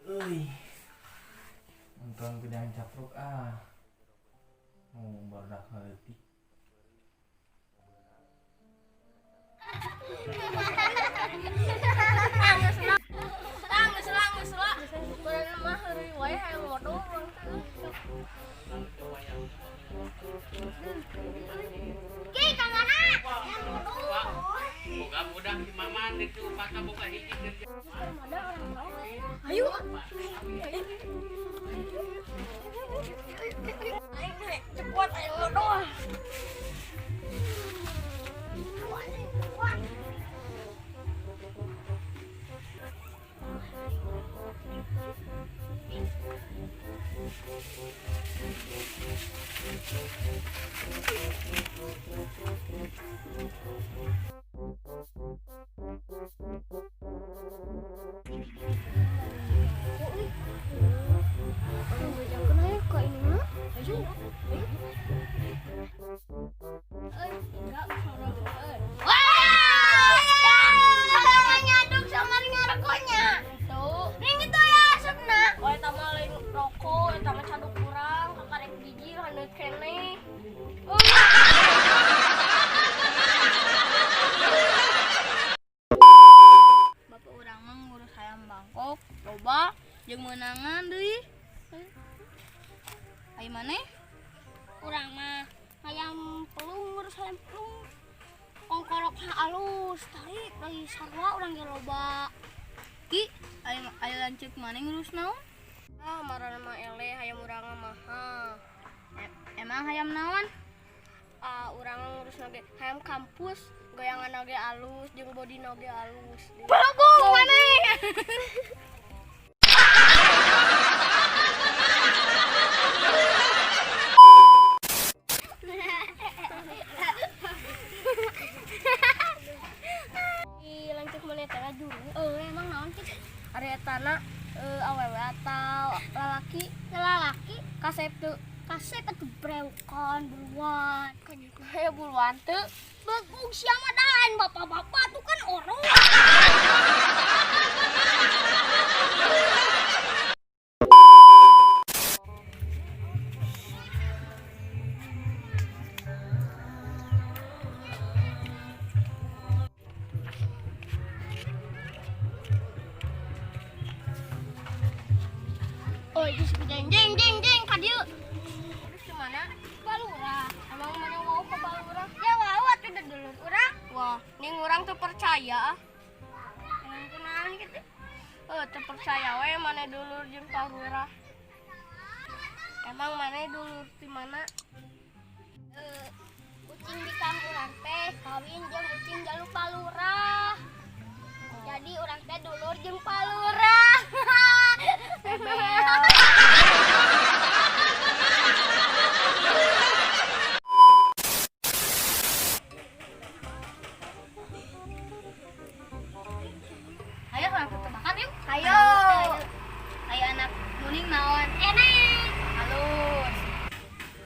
Euy. Nonton Kujang Capruk ah. Mau barudak leutik. Ayo. Cepat ayo doang. Bapak urang mah ngurus hayam Bangkok, loba jeung meunangan deui. Ai maneh? Urang mah hayam pelung, ngurus hayam pelung. Kongkorok halus, tarik lagi sarua urang ge loba. Ki, ai lanceuk maneh ngurus naon? Ah, marana mah eleh hayam urang mah. Emang hayam naon? Ah, urang ngurus nage hayam kampus, goyangan nage alus, jeung body nage alus. Belagung maneh. Di lanceuk maneh teh juru. Emang naon kitu? Ari etana awewe atau lalaki? Lalaki kasep teu. Kasep atuh brewkan buluan. Kan aya buluan teu. Belagung sia mah daen bapak-bapak tuh kan orok. Oh, itu si jeng jeng jeng jeng ka dieu. Terus kemana? Balura. Emang mana mau ke Balura? Ya wau atuh da dulur urang. Wah, ning urang teu percaya ah. Emang kunaon kitu? Teu percaya we mana dulur jeung Palura. Emang mana dulur di mana? Ucing di kang urang teh kawin jeung ucing jalu Palura. Jadi urang teh dulur jeung Palura. Ayo urang tebakan yuk. Ayo. Ayo anak muning naon? Enek. Halus.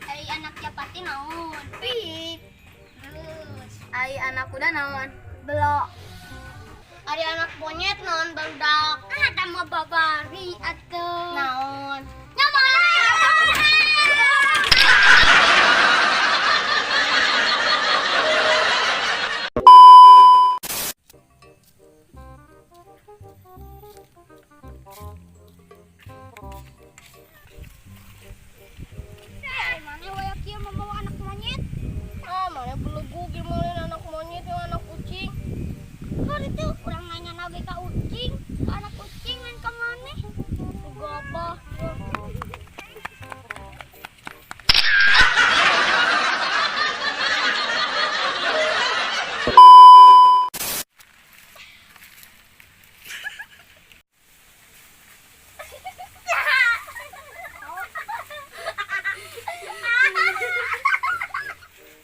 Ai anak japati naon? Pik. Terus. Ai anak kuda naon? Belok. Ari anak monyet naon barudak? Ah, tama babari atuh. Naon? Mana wayak kieu membawa anak monyet? Ah, mana belegug gimana anak monyet yang anak kucing. Hari itu urang nanya nage ka ucing, ka anak kucing lain ka maneh. Gabah.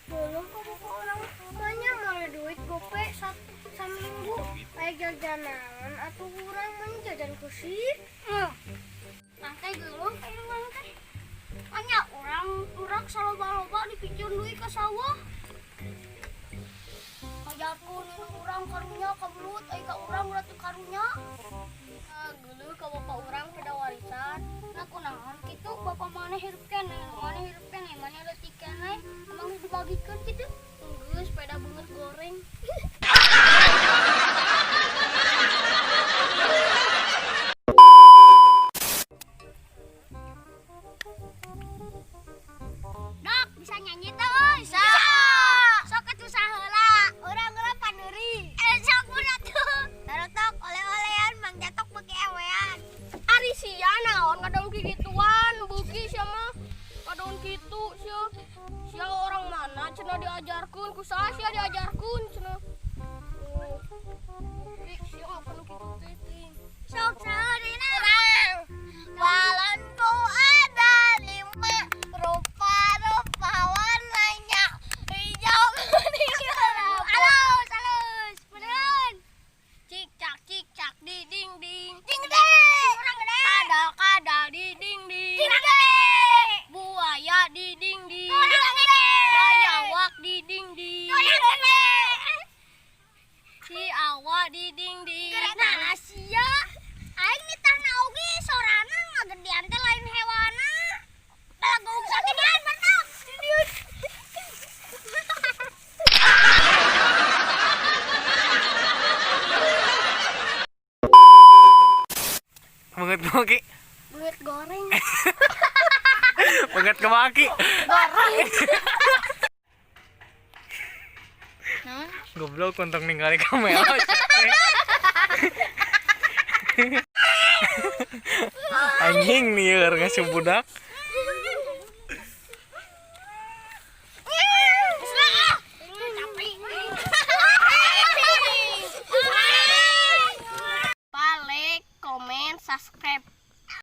Belum kok bapak orang banyak malah duit gope saminggu kayak jajanan atau kurang main jajan kusir. Nanti geluh kayak mana teh? Banyak orang urang saloba-loba dipicun duit ke sawah. Kajaku ninu urang karunya kabelut, ai ka urang ulah teu karunya. Geuleuh ka bapak urang pada Kitu? Geus, sepeda beungeut goreng. Dok, bisa nyanyi tuh, euy? Bisa. Sok atuh saheula. Urang-urang pandeuri. Eh, sok mun atuh. Tarotok oleh-olehan Mang Jatok beuki ewean. Ari sia naon ngadon kikituan, beuki sia mah. Ngadon kitu sia. Sia orang mana cenah diajarkeun, ku saha sia diajarkeun cenah. Oh. Ih, sia ngapa nu kitu teh ting. Sok saheula urang. Balonku ada 5, rupa-rupa warnanya hijau, kuning, hijau. Alus, alus, beneran. Cik cak cik cak di ding ding. Ding ding. Urang gede. Kadal kadal di ding ding. Ding gede. Buaya di ding ding. Urang gede. Bayawak di ding ding. Urang gede. Si awa di ding ding. Nah, sia. Aing nitahna oge sorana ngagedean teh lain hewana. Balagung sagedean mantap. Banget kumaha, Ki? Beungeut goreng. Banget kumaha, Ki? Naon? Goblok untuk ningali kamera. Anjing lieur ngasuh budak. Like, komen, subscribe.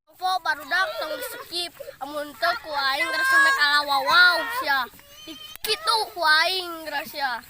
Info barudak tong di skip. Amun teu ku aing geus ala wawaw sia. Kitu ku aing geus sia.